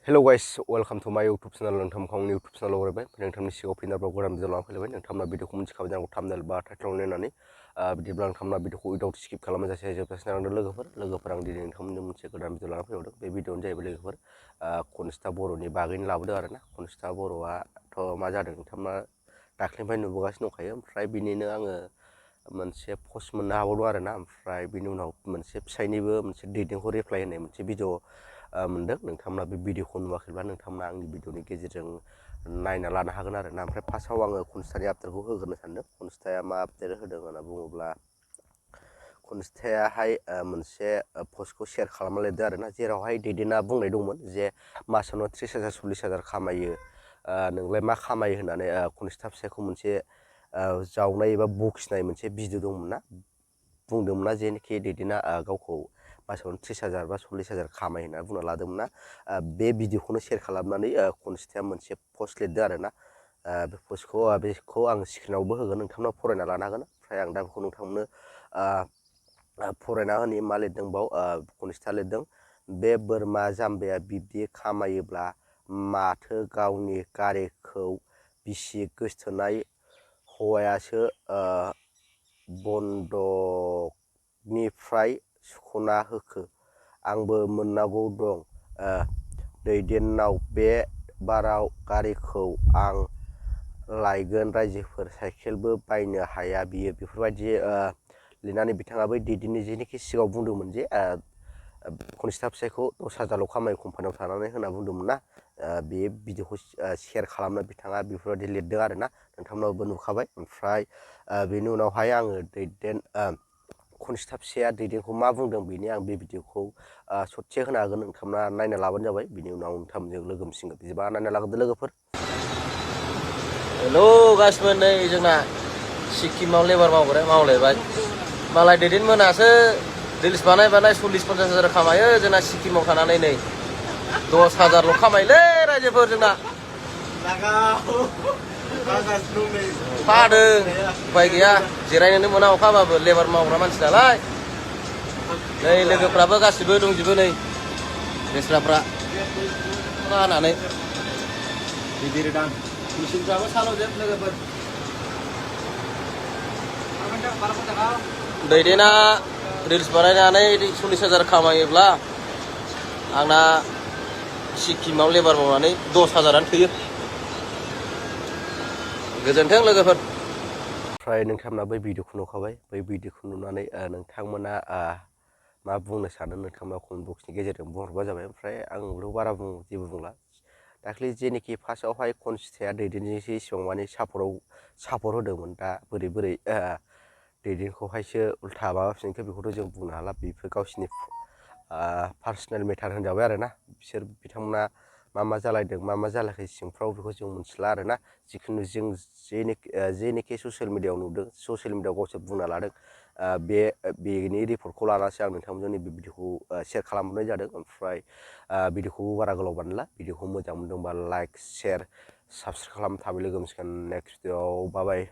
Hello guys, welcome to my YouTube channel. नोंथांखौ आंनि YouTube channel आव बरायबाय। नोंथांनि सिगाङाव फिनआरोबाव गोदान भिडिअ लानानै फैलायबाय। नोंथांमोना भिडिअखौ मिथिखाबाय जानांगौ thumbnail बा टाइटल नायनानै बिदिब्ला नोंथांमोना भिडिअखौ उइदाउट स्किप खालामाजासे जोबजासिम नायलांदो लोगोफोर आं दिनै नोंथांमोननो मोनसे गोदान भिडिअ लानानै फैबावदों। बे भिडिअआनो जाहैबाय लोगोफोर konjita बर'नि बागैनो लाबोदों आरोना। konjita बर'आथ' मा जादों नोंथांमोना दाख्लैनिफ्राय नुबोगासिनो दंखायो। ओमफ्राय बिनिनो आङो मोनसे पस्ट मोननो हाबावदों आरोना। ओमफ्राय बिनि उनाव मोनसे फिसायनिबो मोनसे दैदेनखौ रिप्लाइ होनाय मोनसे भिडिअ मोनदों। नोंथांमोना बे भिडिअखौ नुवाखैब्ला नोंथांमोना आंनि भिडिअनि गेजेरजों नायना लानो हागोन आरोना। ओमफ्राय फार्स्टआव आङो konjitaनि आपडेटखौ होग्रोनो सानदों। konjitaया मा आपडेट होदों होनना बुङोब्ला konjitaयाहाय मोनसे पस्टखौ शेयार खालामना लिरदों आरोना, जेरावहाय दैदेना बुंनाय दंमोन जे मासावनो 30,000 40,000 खामायो, नोंलाय मा खामायो होननानै konjita फिसायखौ मोनसे जावनाय एबा बखिनाय मोनसे भिडिअ दंमोन ना, बुंदोंमोन ना जेनोखि दैदेना गावखौ मासावनो 30,000 बा 40,000 खामाय होनना बुंना लादोंमोन ना। बे भिडिअखौनो शेयार खालामनानै konjitaया मोनसे पस्ट लिरदों आरोना। बे बेखौ आं स्क्रिनावबो होगोन, नोंथांमोना फरायना लानो हागोन। ओमफ्राय आं दा बेखौ नोंथांमोननो फरायना होनि मा लिरदों बाव। konjita लिरदों, बे बोरमा जाम्बाया बिब्दि खामायोब्ला माथो गावनि गारिखौ बिसि गोसथोनाय हौवायासो बन्दकनिफ्राय सुख'ना होखो। आंबो मोननांगौ दं दैदेननाव, बे बाराव गारिखौ आं लायगोन, रायजोफोर साइकेलबो बायनो हाया बियो। बेफोरबायदि लिरनानै बिथाङा बै दैदेननि जेनोखि सिगाङाव बुंदोंमोन जे konjita फिसायखौ 10,000ल' खामायो कम्पानियाव थानानै होनना बुंदोंमोन ना। बे भिडिअखौ शेयार खालामनो बिथाङा बेफोरबायदि लिरदों आरोना, नोंथांमोनाबो नुखाबाय। ओमफ्राय बेनि उनावहाय आङो konjita फिसाया दैदेनखौ मा बुंदों बेनि आं बे भिडिअखौ ससे होनो हागोन, नोंथांमोना नायना लाबानो जाबाय। बिनि उनाव नोंथांमोनजों लोगो मोनसिगोन। बिदिबा नायना लागोदो लोगोफोर। हेलौ गासिबो, नै जोंना सिक्किमाव लेबार मावलायबाय। मालाय दैदेन मोनासो रिल्स बानाय 40-50,000 खामायो, जोंना सिक्किमाव थानानै नै 10,000ल' खामायोलै रायजोफोर जोंना। फादों उफाय गैया, जिरायनोनो मोना अखा हाबाबो, लेबार मावग्रा मानसि नालाय। नै लोगोफ्राबो गासिबो दंजोबो, नै बेस्राफ्रा हानानै गिदिरदां मेसिनफ्राबो सालावजोब लोगोफोर। दैदेना रिल्स बानायनानै 40,000 खामायोब्ला आंना सिक्किमाव लेबार मावनानै 10,000आनो थोयो। गोजोन्थों लोगोफोर। ओमफ्राय नोंथांमोना बै भिडिअखौ नुखाबाय। बै भिडिअखौ नुनानै नोंथांमोना मा बुंनो सानो नोंथांमोना कमेन्ट बक्सनि गेजेरजों बुंहरबा जाबाय। ओमफ्राय आंथ' बारा जेबो बुंला। दाख्लै जेनोखि फार्स्टआवहाय konjitaया दैदेनजोंसो इसेबां माने सापर्ट होदोंमोन, दा बोरै दैदेनखौहायसो उल्था माबाफिनखो बेखौथ' जों बुंनो हाला। बेफोर गावसिनि पार्सनेल मेटार होनजाबाय आरोना। बिथांमोना मा जालायदों मा जालायाखै सिंफ्राव बेखौ जों मिथिला आरोना। जिखुनु जों जेनोखि ससियेल मिडियाआव नुदों, ससियेल मिडियाआव गावसोर बुंना लादों, बेनि रिपर्टखौ लानानैसो आं नोंथांमोनजों नैबे भिडिअखौ शेयार खालामहरनाय जादों। ओमफ्राय भिडिअखौबो बारा गोलाव बानायला। भिडिअखौ मोजां मोनदोंबा लाइक, शेयार, साबस्क्राइब खालाम। थाबै लोगो मोनसिगोन नेक्स्ट भिडिअआव। बाय बाय।